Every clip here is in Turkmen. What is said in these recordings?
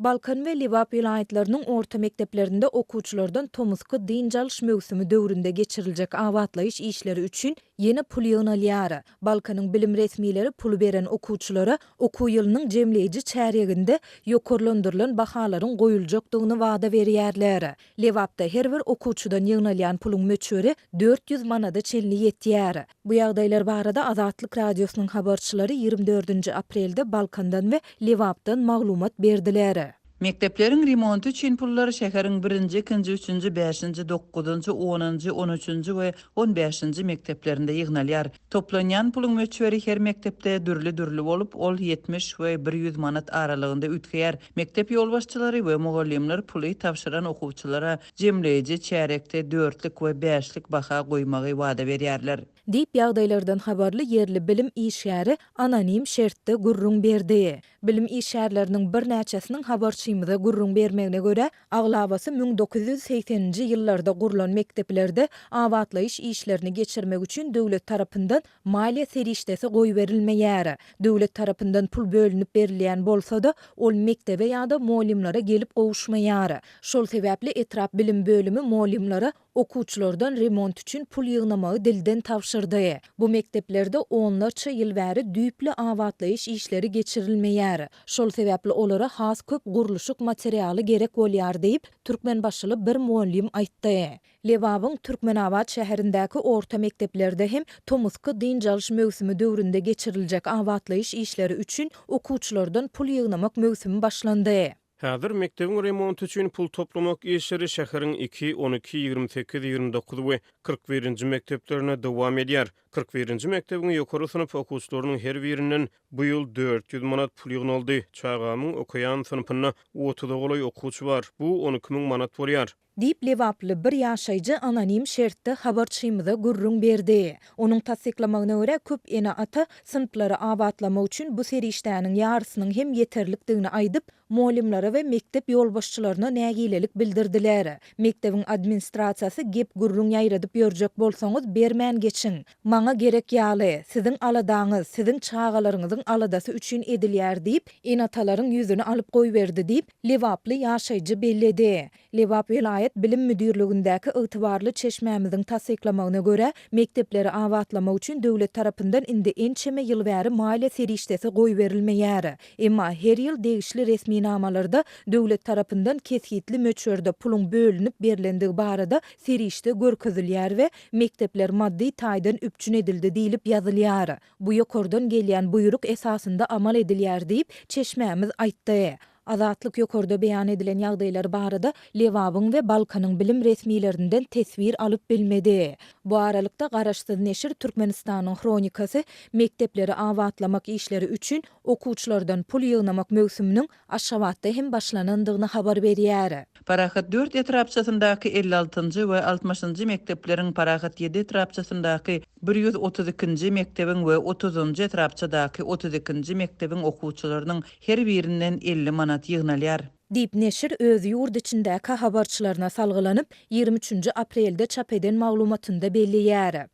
Balkan we Lebap welaýatlarynyň orta mekdeplerinde okuwçylardan tomusky dynç alyş möwsümi döwründe geçiriljek abatlaýyş işleri üçin ýene pul ýygnalýar. Balkanyň bilim resmileri puly beren okuwçylara okuw ýylynyň jemleýji çärýeginde ýokarlandyrylan bahalaryň goýuljakdygyny wada berýärler. Lebapda her bir okuwçydan ýygnalýan puluň möçberi 400 manada çenli ýetýär. Bu ýagdaýlar barada Azatlyk Radiosynyň habarçylary ýigrimi dördünji aprelde Balkandan we Lebapdan maglumat berdiler. Mekdepleriň remonty üçin pullar şäheriň birinji, ikinji, üçünji, bäşinji, dokuzynjy, onunjy, on üçünji we on bäşinji mekdeplerinde ýygnalýar. Toplanýan puluň möçberi her mekdepde dürli-dürli bolup, ol 70 we 100 manat aralygynda üýtgeýär. Mekdep ýolbaşçylary we mugallymlar puly tabşyran okuwçylara jemleýji çärýekde dörtlük we bäşlik baha goýmagy wada berýärler. Diýip, ýagdaýlardan habarly ýerli bilim işgäri anonim şertde gürrüň berdi. Bilim işgärleriniň birnäçesiniň habarçymyza gürrüň bermegine görä, aglabasy 1980-nji ýyllarda gurlan mekdeplerde abatlaýyş işlerini geçirmek üçin döwlet tarapyndan maliýe serişdesi goýberilmeýär. Döwlet tarapyndan pul bölünip berilýän bolsa-da, ol mekdebe ýa-da mugallymlara gelip gowuşmaýar. Şol sebäpli etrap bilim bölümi mugallymlara Okuwçylardan remont üçin pul ýygnamagy dilden tabşyrdy. Bu mekdeplerde onlarça ýyl bäri düýpli abatlaýyş işleri geçirilmeýär. Şol sebäpli olara has köp gurluşyk materialy gerek bolýar diýip, türkmenbaşyly bir mugallym aýtdy. Lebabyň Türkmenabat şäherindäki orta mekdeplerde hem tomusky dynç alyş möwsümi döwründe geçiriljek abatlaýyş işleri üçin okuwçylardan pul ýygnamak möwsümi başlandy. Häzir mekdebiň remonty üçin pul toplamak işleri şäheriň iki, 12, 28, 29 we 41-nji mekdeplerinde dowam edýär. 41-nji mekdebiň ýokary synp okuwçylarynyň her birinden bu ýyl 400 manat pul ýygnaldy. Çagamyň okaýan synpynda otuza golaý okuwçy bar. Bu 12 müň manat bolýar. Diýip, lebaply bir ýaşaýjy anonim şertde habarçymyza gürrüň berdi. Onuň tassyklamagyna görä, köp ene-ata synplary abatlamak üçin bu serişdäniň ýarysynyň hem ýeterlikdigini aýdyp, mugallymlara we mekdep ýolbaşçylaryna nägilelik bildirdiler. Mekdebiň administrasiýasy gep-gürrüň ýaýradyp ýörjek bolsaňyz, bermän geçiň. Maňa gerek ýaly, siziň aladaňyz, siziň çagalaryňyzyň aladasy üçin edilýär diýip, ene-atalaryň ýüzüni alyp goýberdi diýip, Lebaply ýaşaýjy belledi. Lebap welaýat bilim müdirligindäki ygtybarly çeşmämiziň tassyklamagyna görä, mekdepleri abatlamak üçin döwlet tarapyndan indi ençeme ýyl bäri maliýe serişdesi goýberilmeýär. Emma her ýyl degişli resminamalarda döwlet tarapyndan kesgitli möçberde puluň bölünip berlendigi barada serişde görkezilýär we mekdepler maddy taýdan üpjün edildi diýlip ýazylýar. Bu ýokardan gelýän buýruk esasynda amal edilýär diýip, çeşmämiz aýtdy. Azatlyk ýokarda beýan edilen ýagdaýlar barada Lebabyň we Balkanyň bilim resmilerinden teswir alyp bilmedi. Bu aralykda, garaşsyz neşir Türkmenistanyň Hronikasy mekdepleri abatlamak işleri üçin okuwçylardan pul ýygnamak möwsüminiň Aşgabatda hem başlanandygyny habar berýär. Parahat dört etrapçasyndaky 56-njy we altmyşynjy mekdepleriň, Parahat ýedi etrapçasyndaky 132-nji mekdebiň we otuzynjy etrapçadaky 32-nji mekdebiň okuwçylarynyň her birinden 50 manat ýygnalýar. Diýip, neşir öz ýurt içindäki habarçylaryna salgylanyp, ýigrimi üçünji aprelde çap eden maglumatynda belleýär.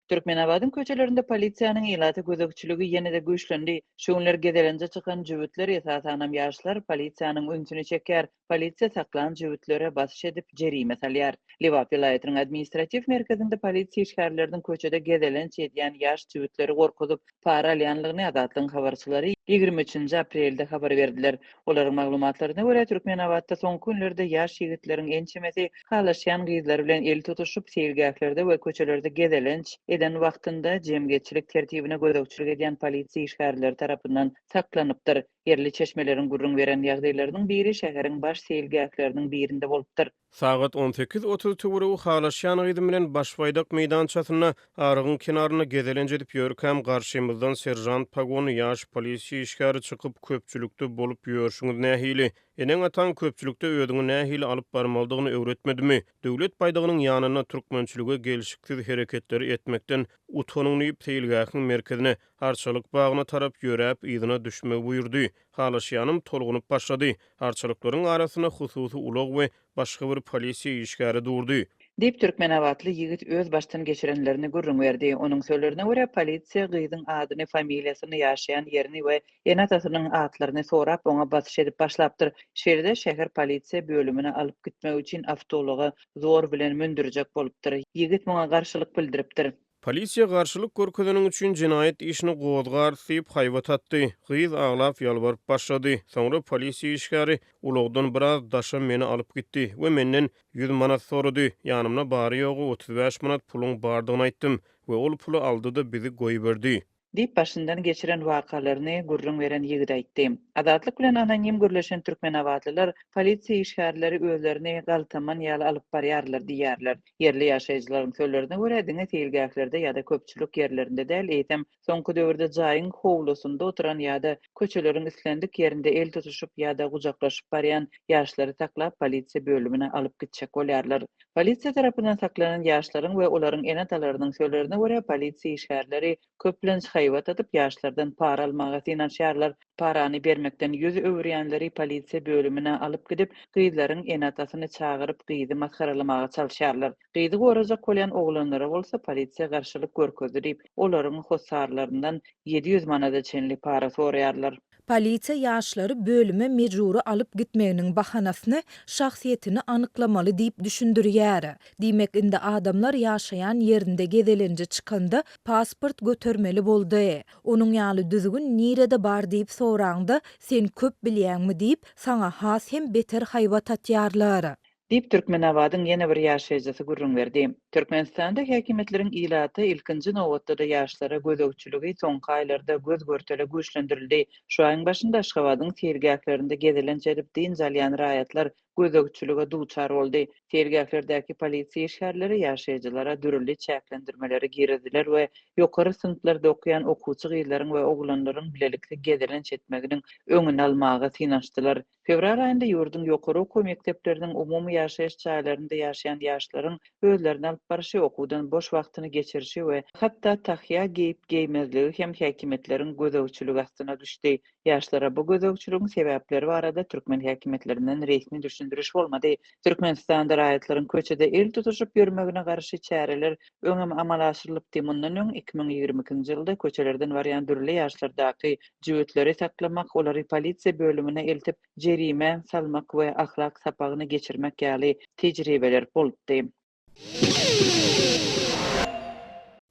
Türkmenabadyň köçelerinde polisiýanyň ilata gözegçiligi ýene-de güýçlendi. Şu günler gezelenje çykan jübütler, esasanam ýaşlar polisiýanyň ünsüni çekýär. Polisiýa saklan jübütlere basyş edip, jerime salýar. Lebap welaýatynyň administratiw merkezinde polisiýa işgärleriniň köçede gezelenç edýän ýaş jübütleri gorkuzyp, para alýanlygyny Azatlygyň habarçylary 23-nji aprelde habar berdiler. Olaryň maglumatlaryna görä, Türkmenabatda soňky günlerde ýaş ýigitleriň ençemesi halaşýan gyzlary bilen el tutuşyp, seýilgählerde we köçelerde gezelenç eden wagtynda jemgyýetçilik tertibine gözegçilik edýän polisiýa işgärleri tarapyndan saklanypdyr. Ýerli çeşmeleriň gürrüň beren ýagdaýlarynyň biri şäheriň baş seýilgähleriniň birinde bolupdyr. Sagat 18.30 töweregi halaşýan gyzym bilen Başbaýdak meýdançasynda arygyň kenarynda gezelenç edip ýörkäm, garşymyzdan seržant pagonly ýaş polisiýa işgäri çykyp, Köpçülikde bolup ýörşüňiz nähili? Eneň-ataň köpçülikde özüňi nähili alyp barmalydygyny öwretmedimi? Döwlet baýdagynyň ýanynda türkmençilige gelşiksiz hereketleri etmekden utanyň diýip, seýilgähiň merkezine, Arçalyk bagyna tarap ýöräp, yzyna düşmegi buýurdy. Halaşýanym tolgunyp başlady. Arçalyklaryň arasynda hususy ulag we başga bir polisiýa işgäri durdy. Diýip, türkmenabatly ýigit öz başdan geçirenlerini gürrüň berdi. Onuň sözlerine görä, polisiýa gyzyň adyny, familiýasyny, ýaşaýan ýerini we ene-atasynyň atlaryny sorap, oňa basyş edip başlapdyr. Şeýle-de, şäher polisiýa bölümine alyp gitmek üçin awtoulaga zor bilen mündürjek bolupdyr. Ýigit muňa garşylyk bildiripdir. Polisiýa garşylyk görkezeniň üçin jenaýat işini gozgarys diýip, haýbat atdy. Gyz aglap ýalbaryp başlady. Soňra polisiýa işgäri ulagdan biraz daşa meni alyp gitdi we menden 100 manat sorady. Ýanymda bary-ýogy 35 manat puluň bardygyny aýtdym we ol puly aldy-da bizi goýberdi. Diýip, başyndan geçiren wakalaryny gürrüň beren ýigit aýtdy. Azatlyk bilen anonim gürleşen türkmenabatlylar polisiýa işgärleri özlerini galtaman ýaly alyp barýarlar diýýärler. Ýerli ýaşaýjylaryň sözlerine görä, diňe seýilgählerde ýa-da köpçülik ýerlerinde däl, eýsem, soňky döwürde jaýyň howlusynda oturan ýa-da köçeleriň islendik ýerinde el tutuşyp ýa-da gujaklaşyp barýan ýaşlary saklap, polisiýa bölümine alyp gitjek bolýarlar. Polisiýa tarapyndan saklanan ýaşlaryň we olaryň ene-atalarynyň sözlerine görä, polisiýa işgärleri köplenç haýbat atyp, ýaşlardan para almaga synanyşýarlar. Parany bermekden ýüz öwürýänleri polisiýa bölümine alyp gidip, gyzlaryň ene-atasyny çagyryp, gyzy masgaralamaga çalyşýarlar. Gyzy gorajak bolýan oglanlara bolsa polisiýa garşylyk görkezdi diýip, olaryň hossarlaryndan 700 manada çenli para soraýarlar. Polisiýa ýaşlary bölüme mejbury alyp gitmeginiň bahanasyny şahsyýetini anyklamaly diýip düşündirýär. Diýmek, indi adamlar ýaşaýan ýerinde gezelenje çykanda pasport götermeli boldy. Onuň ýaly düzgün nirede bar diýip soraňda, sen köp bilýäňmi diýip, saňa has hem beter haýbat atýarlar. Diýip, Türkmenabadyň ýene bir ýaşaýjysy gürrüň berdi. Türkmenistanda häkimiýetleriň ilata, ilkinji nobatda-da ýaşlara gözegçiligi soňky aýlarda göz-görtele güýçlendirildi. Şu aýyň başynda Aşgabadyň seýilgählerinde gezelenç edip dynç alýan raýatlar gözegçilige duçar boldy. Seýilgählerdäki polisiýa işgärleri ýaşaýjylara dürli çäklendirmeleri girizdiler we ýokary synplarda okaýan okuwçy gyzlaryň we oglanlaryň bilelikde gezelenç etmeginiň öňüni almaga synanyşdylar. Fewral aýynda ýurduň ýokary okuw mekdepleriniň umumy ýaşaýyş jaýlarynda ýaşaýan ýaşlaryň özlerini alyp barşy, okuwdan boş wagtyny geçirişi we hatda tahýa geýip-geýmezligi hem häkimiýetleriň gözegçiligi astyna düşdi. Ýaşlara bu gözegçiligiň sebäpleri barada türkmen häkimiýetlerinden resmi düşündiriş bolmady. Türkmenistanda raýatlaryň köçede el tutuşyp ýörmegine garşy çäreler öňem amala aşyrylypdy. Mundan öň, 2022-nji ýylda köçelerden barýan dürli ýaşlardaky Jübütleri saklamak, olary polisiýa bölümine eltip, jerime salmak we ahlak sapagyny geçirmek ýaly tejribeler bolupdy.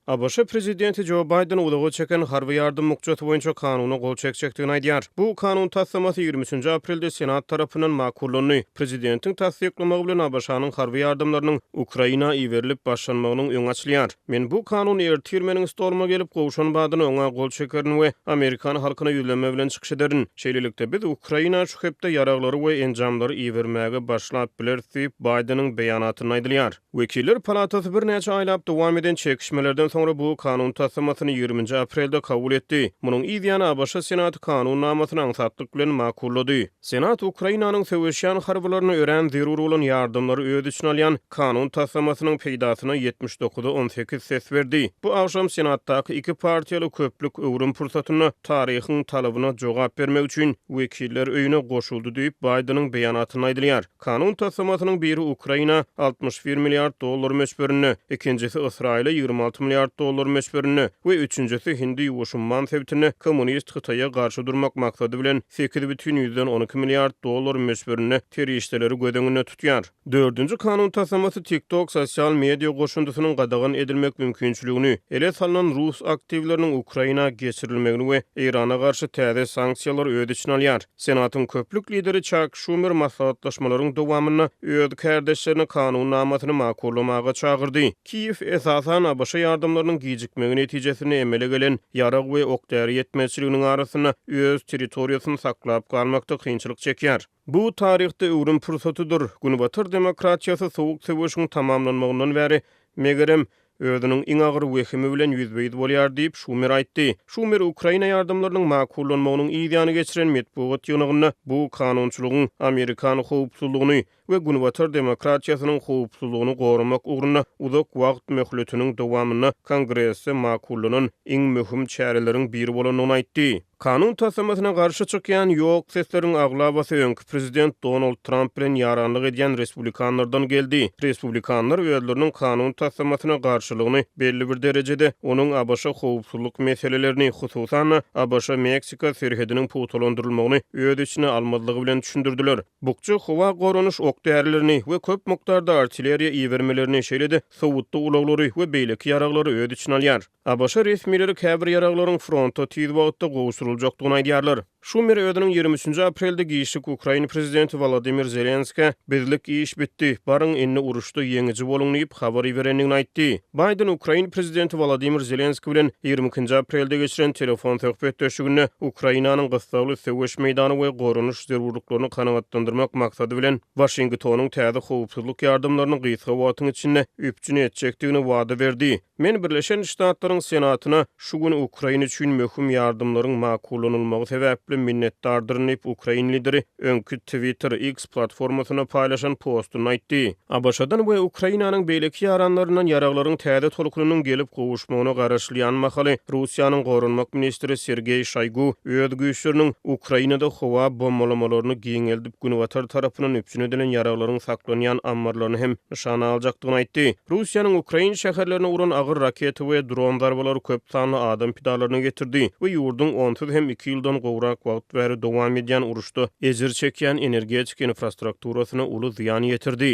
ABŞ prezidenti Jo Baýden uzaga çeken harby ýardam bukjasy boýunça kanuna gol çekjekdigini aýdýar. Bu kanun taslamasy ýigrimi üçünji aprelde Senat tarapyndan makullandy. Prezidentiň tassyklamagy bilen ABŞ-nyň harby ýardamlarynyň Ukraina iberilip başlanmagynyň öňi açylýar. Men bu kanun ertir meniň stoluma gelip gowşan badyna oňa gol çekerin we amerikan halkyna ýüzlenme bilen çykyş ederin. Şeýlelikde, biz Ukraina şu hepde ýaraglary we enjamlary ibermäge başlap bileris diýip, Baýdeniň beýanatynda aýdylýar. Wekiller palatasy birnäçe aýlap dowam eden çekişmelerden soňra bu kanun taslamasyny ýigriminji aprelde kabul etdi. Munuň yz ýany ABŞ Senaty kanun namasyny aňsatlyk bilen makullady. Senat Ukrainanyň söweşýän harbylaryna örän zerur bolan ýardamlary öz içine alýan kanun taslamasynyň peýdasyna 79-a 18 ses berdi. Bu agşam Senatdaky iki partiýaly köplük öwrüm pursatynda taryhyň talabyna jogap bermek üçin Wekiller öýüne goşuldy diýip, Baýdeniň beýanatynda aýdylýar. Kanun taslamasynyň biri Ukraina 61 milliard dollar möçberinde, ikinjisi Ysraýyla 26 milliard dollar möçberinde we üçünjisi Hindi-Ýuwaş umman sebitinde kommunist Hytaýa garşy durmak maksady bilen 8,12 milliard dollar möçberinde serişdeleri göz öňünde tutýar. Dördünji kanun taslamasy TikTok sosial media goşundysynyň gadagan edilmek mümkinçiligini, ele salnan rus aktiwleriniň Ukraina geçirilmegini we Eýrana garşy täze sanksiýalary öz içine alýar. Senatyň köplük lideri Çak Şumer maslahatlaşmalaryň dowamynda öz kärdeşlerini kanun namasyny makullamaga çagyrdy. Kiýew, esasan, ABŞ ýardamlarynyň gijikmegi netijesinde emele gelen ýarag we ok-däri ýetmezçiliginiň arasynda öz territoriýasyny saklap galmakda kynçylyk çekýär. Bu taryhda öwrüm pursatydyr. Günbatar demokratiýasy Sowuk söweşiň tamamlanmagyndan bäri, megerem, özüniň iň agyr wehimi bilen ýüzbe-ýüz bolýar diýip, Şumer aýtdy. Şumer Ukraina ýardamlarynyň makullanmagynyň yz ýany geçiren metbugat ýygnagynda bu kanunçylygyň amerikan howpsuzlygyny. we Günbatar demokratiýasynyň howpsuzlygyny goramak ugrunda uzak wagt möhletiniň dowamynda Kongresde makullanan iň möhüm çäreleriň biri bolandygyny aýtdy. Kanun taslamasyna garşy çykýan ýok sesleriň aglabasy öňki prezident Donald Tramp bilen ýaranlyk edýän respublikanlardan geldi. Respublikanlar özleriniň kanun taslamasyna garşylygyny belli bir derejede onuň ABŞ howpsuzlyk meselelerini, hususan-da, ABŞ-Meksika serhediniň pugtalandyrylmagyny öz içine almazlygy bilen düşündirdiler. Bukja howa goranyş ok-därilerini we köp mukdarda artilleriýa ibermelerini, şeýle-de sowutly ulaglary we beýleki ýaraglary öz içine alýar. ABŞ resmileri käbir ýaraglaryň fronta tiz wagtda gowşuryljakdygyny aýdýarlar. Şumer özüniň 23-nji aprelde giçlik ukrain prezidenti Wolodymyr Zelenskä, Bizlik iş bitdi, baryň indi uruşda ýeňiji boluň diýip habar iberendigini aýtdy. Baýden ukrain prezidenti Wolodymyr Zelenski bilen 22-nji aprelde geçiren telefon söhbetdeşliginde Ukrainanyň gyssagly söweş meýdany we goranyş zerurlyklaryny kanagatlandyrmak maksady bilen Waşingtonyň täze howpsuzlyk ýardamlaryny gysga wagtyň içinde üpjün etjekdigini wada berdi. Men Birleşen Ştatlaryň Senatyna şu gün Ukraina üçin möhüm ýardamlaryň makullanylmagy sebäpli minnetdardyryn diýip, ukrain lideri öňki Twitter, X, platformasynda paýlaşan postunda aýtdy. ABŞ-dan we Ukrainanyň beýleki ýaranlaryndan ýaraglaryň täze tolkunynyň gelip gowuşmagyna garaşylýan mahaly, Russiýanyň goranmak ministri Sergeý Şoýgu öz güýçleriniň Ukrainada howa bombalamalaryny giňeldip, Günbatar tarapyndan üpjün edilen ýaraglaryň saklanýan ammarlaryny hem nyşana aljakdygyny aýtdy. Russiýanyň ukrain şäherlerine uran agyr raketa we dron zarbalary köp sanly adam pidalaryna getirdi we ýurduň onsuz hem iki ýyldan gowrak wagt bäri dowam edýän uruşda ejir çekýän energetika infrastrukturasyna uly zyýan ýetirdi.